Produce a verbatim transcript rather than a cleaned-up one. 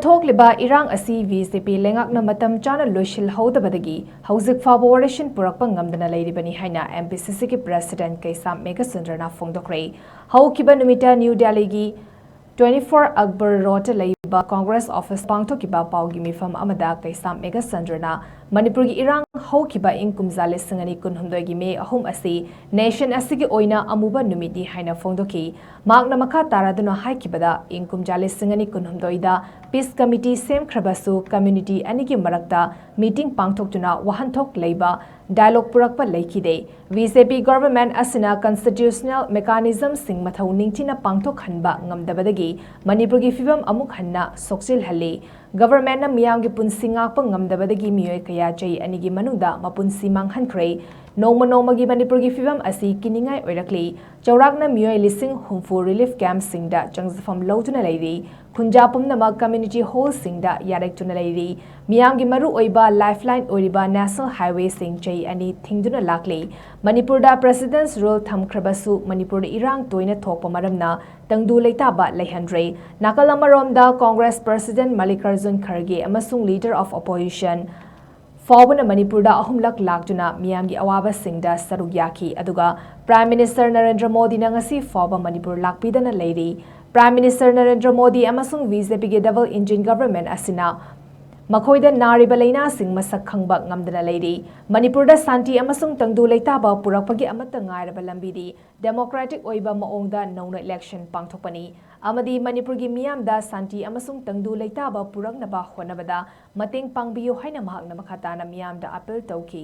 ꯊꯣꯛꯂꯤꯕ ꯏꯔꯥꯡ ꯑꯁꯤ ꯕꯤ ꯖꯦ ꯄꯤ ꯂꯩꯉꯥꯛꯅ ꯃꯇꯝ ꯆꯥꯅ ꯂꯣꯏꯁꯤꯜꯍꯧꯗꯕꯗꯒꯤ ꯍꯧꯖꯤꯛ ꯐꯥꯎꯕ ꯋꯥꯔꯦꯁꯟ ꯄꯨꯔꯛꯄ ꯉꯝꯗꯅ ꯂꯩꯔꯤꯕꯅꯤ ꯍꯥꯏꯅ ꯑꯦꯝ ꯄꯤ ꯁꯤ ꯁꯤꯒꯤ ꯄ꯭ꯔꯦꯁꯤꯗꯦꯟꯠ ꯀꯩꯁꯥꯝ ꯃꯦꯘꯆꯟꯗ꯭ꯔꯅ ꯐꯣꯡꯗꯣꯛꯈ꯭ꯔꯦ꯫ ꯍꯧꯈꯤꯕ ꯅꯨꯃꯤꯠꯇ ꯅ꯭ꯌꯨ ꯗꯦꯜꯂꯤꯒꯤ twenty-four Akbar Road ꯂꯩꯕ ꯀꯣꯡꯒ꯭ꯔꯦꯁ ꯑꯣꯐꯤꯁ ꯄꯥꯡꯊꯣꯛꯈꯤꯕ ꯄꯥꯎꯒꯤ ꯃꯤꯐꯝ ꯑꯃꯗ ꯀꯩꯁꯥꯝ ꯃꯦꯘꯆꯟꯗ꯭ꯔꯅ ꯃꯅꯤꯄꯨꯔꯒꯤ ꯏꯔꯥꯡ ꯍꯧꯈꯤꯕ ꯏꯪ ꯀꯨꯝꯖꯥ ꯂꯤꯁꯤꯡ ꯑꯅꯤ ꯀꯨꯟꯍꯨꯝꯗꯣꯏꯒꯤ ꯃꯦ ꯑꯍꯨꯝ ꯑꯁꯤ ꯅꯦꯁꯟ ꯑꯁꯤꯒꯤ ꯑꯣꯏꯅ ꯑꯃꯨꯕ ꯅꯨꯃꯤꯠꯅꯤ ꯍꯥꯏꯅ ꯐꯣꯡꯗꯣꯛꯈꯤ꯫ ꯃꯍꯥꯛꯅ ꯃꯈꯥ ꯇꯥꯔꯗꯨꯅ ꯍꯥꯏꯈꯤꯕꯗ, ꯏꯪ ꯀꯨꯝꯖꯥ ꯂꯤꯁꯤꯡ ꯑꯅꯤ ꯀꯨꯟꯍꯨꯝꯗꯣꯏꯗ ꯄꯤꯁ ꯀꯃꯤꯇꯤ ꯁꯦꯝꯈ꯭ꯔꯕꯁꯨ ꯀꯝꯃ꯭ꯌꯨꯅꯤꯇꯤ ꯑꯅꯤꯒꯤ ꯃꯔꯛꯇ ꯃꯤꯇꯤꯡ ꯄꯥꯡꯊꯣꯛꯇꯨꯅ ꯋꯥꯍꯟꯊꯣꯛ ꯂꯩꯕ ꯗꯥꯏꯂꯣꯒ ꯄꯨꯔꯛꯄ ꯂꯩꯈꯤꯗꯦ꯫ ꯕꯤ ꯖꯦ ꯄꯤ ꯒꯣꯚꯔꯟꯃꯦꯟꯠ ꯑꯁꯤꯅ ꯀꯟꯁꯇꯤꯇ꯭ꯌꯨꯁꯅꯦꯜ ꯃꯦꯀꯥꯅꯤꯖꯝꯁꯤꯡ ꯃꯊꯧ ꯅꯤꯡꯊꯤꯅ ꯄꯥꯡꯊꯣꯛꯍꯟꯕ ꯉꯝꯗꯕꯗꯒꯤ ꯃꯅꯤꯄꯨꯔꯒꯤ ꯐꯤꯚꯝ ꯑꯃꯨꯛ ꯍꯟꯅ ꯁꯣꯛꯆꯤꯜꯍꯜꯂꯤ꯫ ꯒꯣꯚꯔꯟꯃꯦꯟꯠꯅ ꯃꯤꯌꯥꯝꯒꯤ ꯄꯨꯟꯁꯤ ꯉꯥꯛꯄ ꯉꯝꯗꯕꯗꯒꯤ ꯃꯤꯑꯣꯏ ꯀꯌꯥ ꯆꯍꯤ ꯑꯅꯤꯒꯤ ꯃꯅꯨꯡꯗ ꯃꯄꯨꯟꯁꯤ ꯃꯥꯡꯍꯟꯈ꯭ꯔꯦ꯫ ꯅꯣꯡꯃ ꯅꯣꯡꯃꯒꯤ ꯃꯅꯤꯄꯨꯔꯒꯤ ꯐꯤꯚꯝ ꯑꯁꯤ ꯀꯤꯅꯤꯡꯉꯥꯏ ꯑꯣꯏꯔꯛꯂꯤ꯫ ꯆꯥꯎꯔꯥꯛꯅ ꯃꯤꯑꯣꯏ ꯂꯤꯁꯤꯡ ꯍꯨꯝꯐꯨ ꯔꯤꯂꯤꯐ ꯀꯦꯝꯞꯁꯤꯡꯗ ꯆꯪꯖꯐꯝ ꯂꯧꯗꯨꯅ ꯂꯩꯔꯤ꯫ ꯈꯨꯟꯖꯥ ꯄꯨꯝꯅꯃꯛ ꯀꯝꯃ꯭ꯌꯨꯅꯤꯇꯤ ꯍꯣꯜꯁꯤꯡꯗ ꯌꯥꯔꯛꯇꯨꯅ ꯂꯩꯔꯤ꯫ ꯃꯤꯌꯥꯝꯒꯤ ꯃꯔꯨꯑꯣꯏꯕ ꯂꯥꯏꯐꯂꯥꯏꯟ ꯑꯣꯏꯔꯤꯕ ꯅꯦꯁꯅꯦꯜ ꯍꯥꯏꯋꯦꯁꯤꯡ ꯆꯍꯤ ꯑꯅꯤ ꯊꯤꯡꯗꯨꯅ ꯂꯥꯛꯂꯤ꯫ ꯃꯅꯤꯄꯨꯔꯗ ꯄ꯭ꯔꯦꯁꯤꯗꯦꯟꯠꯁ ꯔꯨꯜ ꯊꯝꯈ꯭ꯔꯕꯁꯨ ꯃꯅꯤꯄꯨꯔꯗ ꯏꯔꯥꯡ ꯇꯣꯏꯅ ꯊꯣꯛꯄ ꯃꯔꯝꯅ ꯇꯪꯗꯨ ꯂꯩꯇꯥꯕ ꯂꯩꯍꯟꯗ꯭ꯔꯦ꯫ ꯅꯥꯀꯜ ꯑꯃꯔꯣꯝꯗ ꯀꯣꯡꯒ꯭ꯔꯦꯁ ꯄ꯭ꯔꯦꯁꯤꯗꯦꯟꯠ ꯃꯜꯂꯤꯀꯥꯔꯖꯨꯟ ꯈꯔꯒꯦ ꯑꯃꯁꯨꯡ ꯂꯤꯗꯔ ꯑꯣꯐ ꯑꯣꯄꯣꯖꯤꯁꯟ ꯐꯥꯎꯕꯅ ꯃꯅꯤꯄꯨꯔꯗ ꯑꯍꯨꯝꯂꯛ ꯂꯥꯛꯇꯨꯅ ꯃꯤꯌꯥꯝꯒꯤ ꯑꯋꯥꯕꯁꯤꯡꯗ ꯁꯔꯨꯛ ꯌꯥꯈꯤ, ꯑꯗꯨꯒ ꯄ꯭ꯔꯥꯏꯝ ꯃꯤꯅꯤꯁꯇꯔ ꯅꯔꯦꯟꯗ꯭ꯔ ꯃꯣꯗꯤꯅ ꯉꯁꯤ ꯐꯥꯎꯕ ꯃꯅꯤꯄꯨꯔ ꯂꯥꯛꯄꯤꯗꯅ ꯂꯩꯔꯤ꯫ ꯄ꯭ꯔꯥꯏꯝ ꯃꯤꯅꯤꯁꯇꯔ ꯅꯔꯦꯟꯗ꯭ꯔ ꯃꯣꯗꯤ ꯑꯃꯁꯨꯡ ꯕꯤ ꯖꯦ ꯄꯤꯒꯤ ꯗꯕꯜ ꯏꯟꯖꯤꯟ ꯒꯚꯔꯟꯃꯦꯟꯠ ꯑꯁꯤꯅ ꯃꯈꯣꯏꯗ ꯅꯥꯔꯤꯕ ꯂꯥꯏꯅꯥꯁꯤꯡ ꯃꯁꯛ ꯈꯪꯕ ꯉꯝꯗꯅ ꯂꯩꯔꯤ꯫ ꯃꯅꯤꯄꯨꯔꯗ ꯁꯥꯟꯇꯤ ꯑꯃꯁꯨꯡ ꯇꯪꯗꯨ ꯂꯩꯇꯥꯕ ꯄꯨꯔꯛꯄꯒꯤ ꯑꯃꯠꯇ ꯉꯥꯏꯔꯕ ꯂꯝꯕꯤꯗꯤ ꯗꯦꯃꯣꯀ꯭ꯔꯦꯇꯤꯛ ꯑꯣꯏꯕ ꯃꯑꯣꯡꯗ ꯅꯧꯅ ꯏꯂꯦꯛꯁꯟ ꯄꯥꯡꯊꯣꯛꯄꯅꯤ ꯑꯃꯗꯤ ꯃꯅꯤꯄꯨꯔꯒꯤ ꯃꯤꯌꯥꯝꯗ ꯁꯥꯟꯇꯤ ꯑꯃꯁꯨꯡ ꯇꯪꯗꯨ ꯂꯩꯇꯥꯕ ꯄꯨꯔꯛꯅꯕ ꯍꯣꯠꯅꯕꯗ ꯃꯇꯦꯡ ꯄꯥꯡꯕꯤꯌꯨ ꯍꯥꯏꯅ ꯃꯍꯥꯛꯅ ꯃꯈꯥ ꯇꯥꯅ ꯃꯤꯌꯥꯝꯗ ꯑꯥꯄꯤꯜ ꯇꯧꯈꯤ꯫